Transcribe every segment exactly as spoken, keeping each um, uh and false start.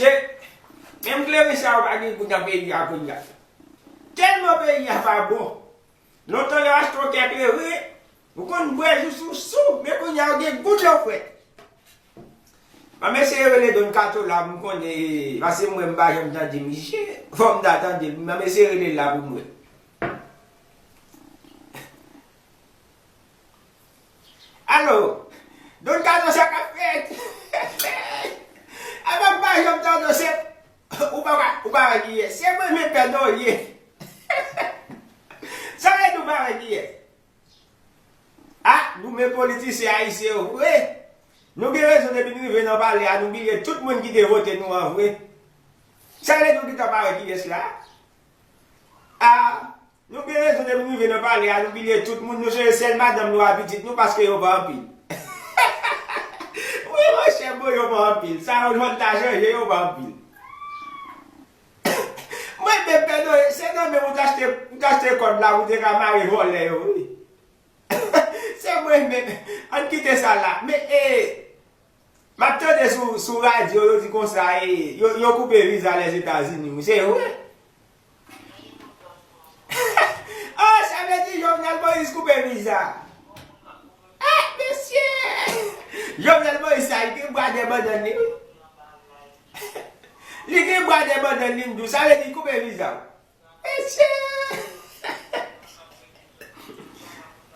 Che, menm kleren sa yo pa gen gout nan peyi a kounye a. Tèlman peyi a pa bon. Lontan lè w achte yon kè kleren, ou konn bwè jous ou sou, men kounye a ou gen gout lè w frèt. M ap eseye rele Don Kato la pou m konnen, paske mwen m pa janm tande misye. Fò m ta tande l, m ap eseye rele l la pou m wè. Alo, Don Kato, sa k ap fèt? Apa m pa janm tande w, se ou pa, ou pa wè kiyès. Se mwen menm Pè Noye. Sa vle di ou pa wè kiyès? Ah, nou men politisyen ayisyen yo vre. Nou gen rezon depi nou rive nan palè a, nou bliye tout moun ki te vote nou an vre. Sa vle di ou gentan pa wè kiyès la? Ah, nou gen rezon depi nou rive nan palè a, nou bliye tout moun, nou sonje sèl madanm nou a pitit nou paske yo pa anpil. Wi, monchè, bon, yo pa anpil. Sa yo jwenn ta chanje, yo pa anpil. Mwen menm, Pè Noye, se nan men ou t achte, ou t achte kòd la pou te ka mare vòlè yo, wi. Se mwen menm. Ann kite sa la. Men, e, m ap tande sou, sou radyo, yo di konsa, e, yo, yo koupe viza Lèzetazini, wi. Se vre? Oh, sa vle di Jovenel Moïse koupe viza. Ah, mesye! Jovenel Moïse sa, li gen bwa dèyè bannann li, wi. Li gen bwa dèyè bannann li, m di w, sa vle di koupe viza w. Mesye!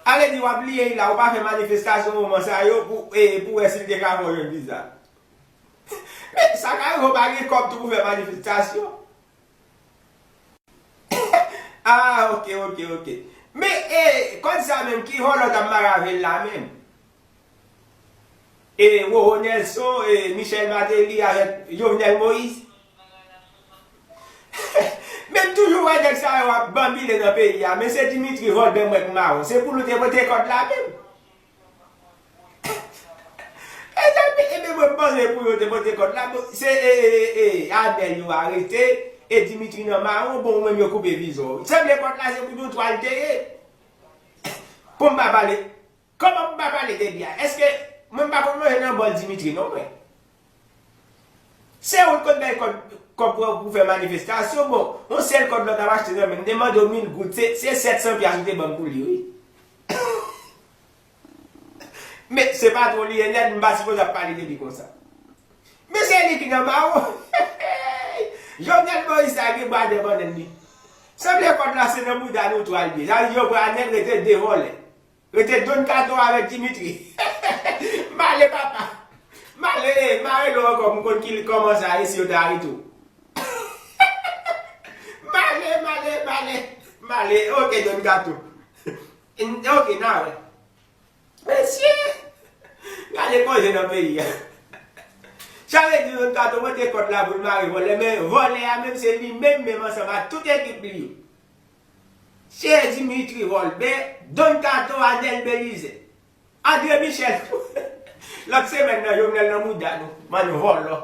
Ale di w ap bliye l la, ou pa fè manifestasyon moman sa yo pou, e, pou wè si l te ka fè w jwenn viza. Men, sa ka rive w pa gen kòb tou pou fè manifestasyon. Ah, ok, ok, ok. Men, e, kòd sa menm, ki vòlò t ap mare avè l la menm? E, Wowo Nelson, e, Michel Martelly avèk Jovenel Moïse? Men m toujou wè nèg sa yo ap banbile nan peyi a, men se Dimitri Vorbe m wè k mawon. Se pou l ou te pote kòd la menm. E tanpri, e men mwen m panse pou yo te pote kòd la, bon, se, e, e, e, e, Abel yo arete, e Dimitri nan mawon, bon, ou menm yo koupe viza w. Sanble kòd la se pou yon twal te ye. Pou m pa pale, kòman pou m pa pale de li a? Èske mwen m pa konn manje nan bòl Dimitri non, mwen? Se ou t konn bay kòb, kòb pou, pou fè manifestasyon, bon, yon sèl kòb la w t ap achte nan men m, m te mande w mil goud, se, se sèt san pyas ou te ban m pou li, wi. Men se patwon li ye nèt, m pa sipoze ap pale de li konsa. Men se li ki nan mawon. Jovenel Moïse sa gen bwa dèyè bannann li. Sanble kòd la se nan bouda nou twal li ye. Sa vle di yo pran nèt, rete de vòlè. Rete Don Kato avèk Dimitri. M ale papa. M ale, e, m ale lò ankò pou m konn ki, kòman sa ye si yo ta arete w. M ale, m ale, m ale. M ale, ok, Don Kato. Ok, n a wè. Mesye, gade konje nan peyi a. Sa vle di Don Kato pote kòd la pou l mare vòlè, men vòlè a menm se li menm, menm ansanm ak tout ekip li yo. Se Dimitri Vorbe, Don Kato, Anel Belize, André Michel. Lòt semèn nan, Jovenel nan mouda nou, bann vòlò.